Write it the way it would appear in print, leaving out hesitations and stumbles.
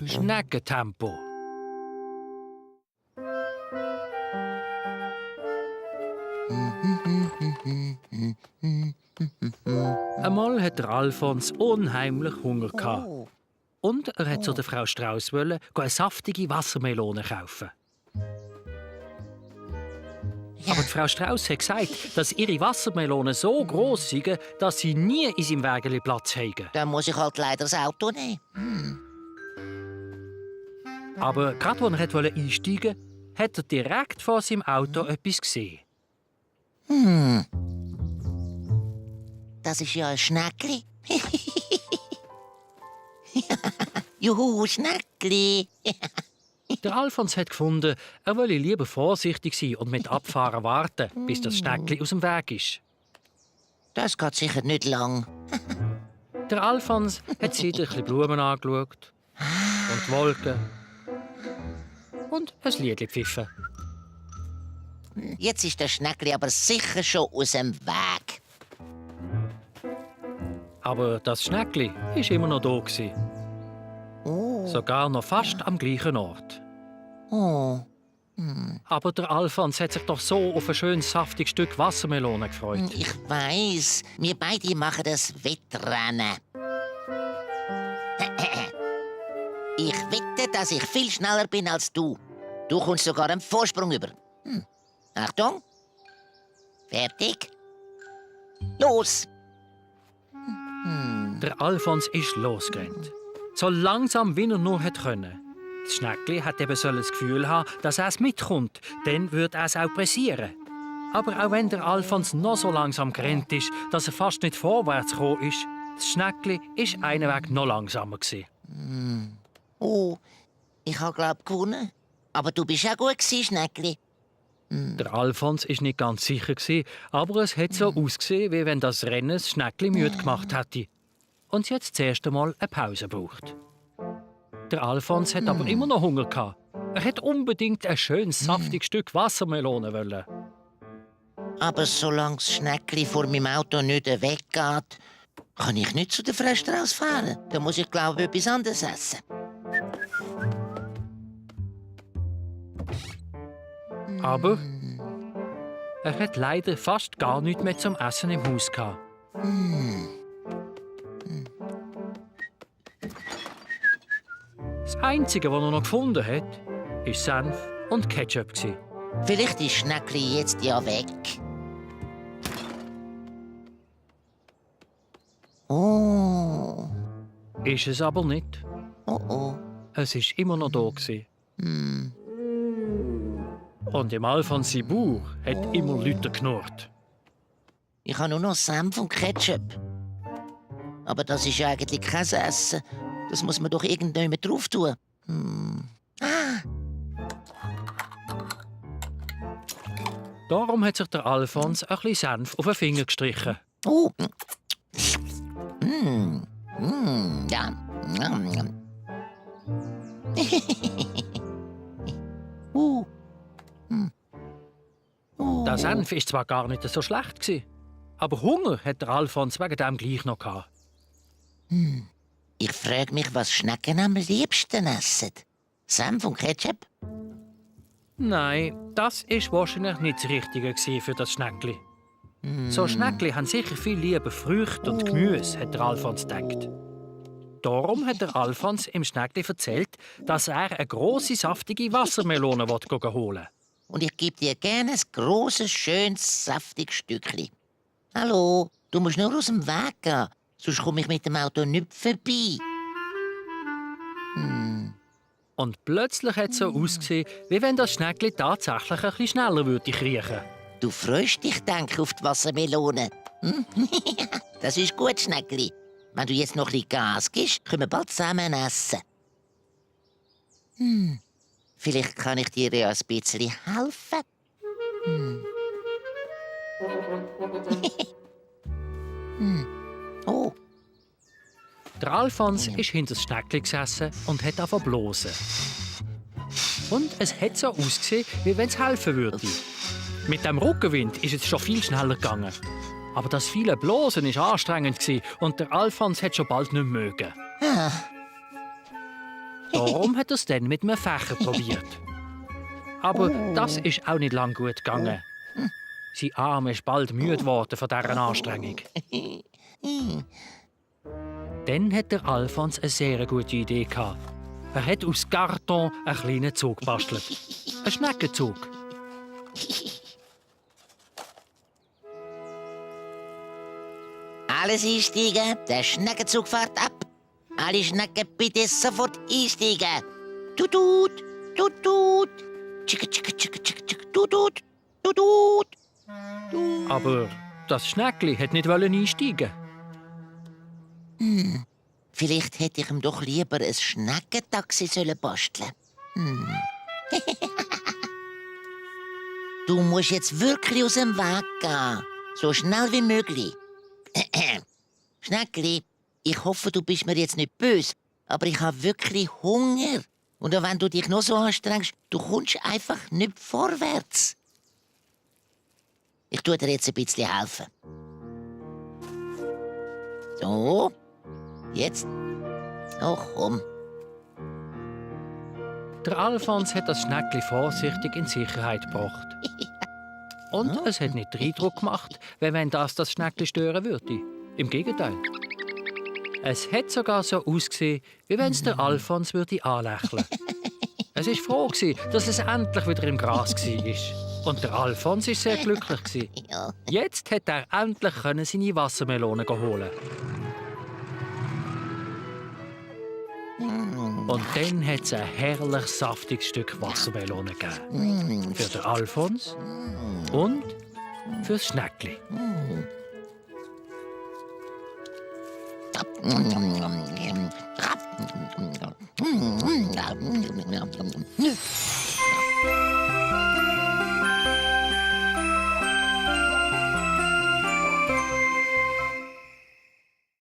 Schneckentempo. Einmal hat der Alfons unheimlich Hunger gehabt. Und er hat zu der Frau Strauss eine saftige Wassermelone kaufen. Ja. Aber die Frau Strauss hat gesagt, dass ihre Wassermelonen so gross sind, dass sie nie in seinem Wägeli Platz haben. Dann muss ich halt leider das Auto nehmen. Aber gerade als er einsteigen wollte, hat er direkt vor seinem Auto etwas gesehen. Das ist ja ein Schneckli. Juhu, Schneckli. Der Alfons hat gefunden, er wolle lieber vorsichtig sein und mit Abfahren warten, bis das Schneckli aus dem Weg ist. Das geht sicher nicht lang. Der Alfons hat sich ein bisschen Blumen angeschaut und die Wolken und ein Lied gepfiffen. Jetzt ist der Schneckli aber sicher schon aus dem Weg. Aber das Schneckli war immer noch da. Oh. Sogar noch fast am gleichen Ort. Oh. Aber der Alfons hat sich doch so auf ein schönes, saftiges Stück Wassermelone gefreut. Ich weiss, wir beide machen das Wettrennen. Ich wette, dass ich viel schneller bin als du. Du kommst sogar einen Vorsprung über. Achtung. Fertig. Los. Der Alfons ist losgerannt. So langsam, wie er nur konnte. Das Schneckli hat eben das Gefühl haben, dass er es mitkommt. Dann würde er es auch pressieren. Aber auch wenn der Alfons noch so langsam gerannt ist, dass er fast nicht vorwärts gekommen ist, das Schneckli war einen Weg noch langsamer. Oh, ich habe glaub gewonnen. Aber du bist auch gut Schneckli. Der Alfons war nicht ganz sicher, aber es hat so ausgesehen, wie wenn das Rennen das Schneckli müde gemacht hätte. Und es jetzt das erste Mal eine Pause braucht. Der Alfons hat aber immer noch Hunger gehabt. Er hätte unbedingt ein schönes, saftiges Stück Wassermelone wollen. Aber solange das Schneckli vor meinem Auto nicht weggeht, kann ich nicht zu der Frau Strauss fahren. Da muss ich, glaube ich, etwas anderes essen. Aber er hat leider fast gar nichts mehr zum Essen im Haus gehabt. Das Einzige, was er noch gefunden hat, war Senf und Ketchup. Vielleicht ist Schneckli jetzt ja weg. Oh. Ist es aber nicht. Oh oh. Es war immer noch da. Und im Alfons sein Bauch hat immer lauter knurrt. Ich habe nur noch Senf und Ketchup. Aber das ist ja eigentlich kein Essen. Das muss man doch irgendjemand drauf tun. Darum hat sich der Alfons ein bisschen Senf auf den Finger gestrichen. Oh. Ja. Der Senf war zwar gar nicht so schlecht, aber Hunger hat der Alfons wegen dem gleich noch gehabt. Ich frage mich, was Schnecken am liebsten essen. Senf und Ketchup? Nein, das war wahrscheinlich nicht das Richtige für das Schneckli. So Schneckli haben sicher viel lieber Früchte und Gemüse, hat der Alfons gedacht. Darum hat der Alfons im Schneckli erzählt, dass er eine grosse, saftige Wassermelone holen will. Und ich gebe dir gerne ein grosses, schönes, saftiges Stückchen. Hallo, du musst nur aus dem Weg gehen, sonst komme ich mit dem Auto nicht vorbei. Und plötzlich hat es so ausgesehen, wie wenn das Schneckli tatsächlich ein bisschen schneller kriechen würde. Du freust dich, denke ich, auf die Wassermelone. Das ist gut, Schneckli. Wenn du jetzt noch ein bisschen Gas gibst, können wir bald zusammen essen. Vielleicht kann ich dir ja ein bisschen helfen. Oh, Der Alfons ist hinter das Schneckli gesessen und hat angefangen zu blosen. Und es hat so ausgesehen, wie wenn es helfen würde. Mit dem Rückenwind ist es schon viel schneller gegangen. Aber das viele Blosen war anstrengend und der Alfons hat schon bald nicht mehr mögen. Darum hat er es dann mit einem Fächer probiert. Aber das ist auch nicht lang gut gegangen. Sein Arm ist bald müde geworden von dieser Anstrengung. Dann hat der Alfons eine sehr gute Idee gehabt. Er hat aus Karton einen kleinen Zug gebastelt. Ein Schneckenzug. Alles einsteigen, der Schneckenzug fährt ab. Alle Schnecken bitte sofort einsteigen. Tutut, tutut. Tschicka, tschicka, tschicka, tschicka, tschicka, tutut, tutut. Aber das Schneckli hat nicht einsteigen. Vielleicht hätte ich ihm doch lieber ein Schneckentaxi basteln sollen. Du musst jetzt wirklich aus dem Weg gehen. So schnell wie möglich. Schneckli, ich hoffe, du bist mir jetzt nicht böse, aber ich habe wirklich Hunger. Und auch wenn du dich noch so anstrengst, du kommst einfach nicht vorwärts. Ich tue dir jetzt ein bisschen helfen. So, jetzt. Oh, komm. Der Alfons hat das Schneckli vorsichtig in Sicherheit gebracht. Und es hat nicht den Eindruck gemacht, wie wenn das Schneckli stören würde. Im Gegenteil. Es hat sogar so ausgesehen, wie wenn es der Alfons würde anlächeln. Es war froh, dass es endlich wieder im Gras war. Und der Alfons war sehr glücklich. Ja. Jetzt konnte er endlich seine Wassermelone holen. Und dann hat es ein herrlich saftiges Stück Wassermelone gegeben. Für den Alfons und fürs Schneckli.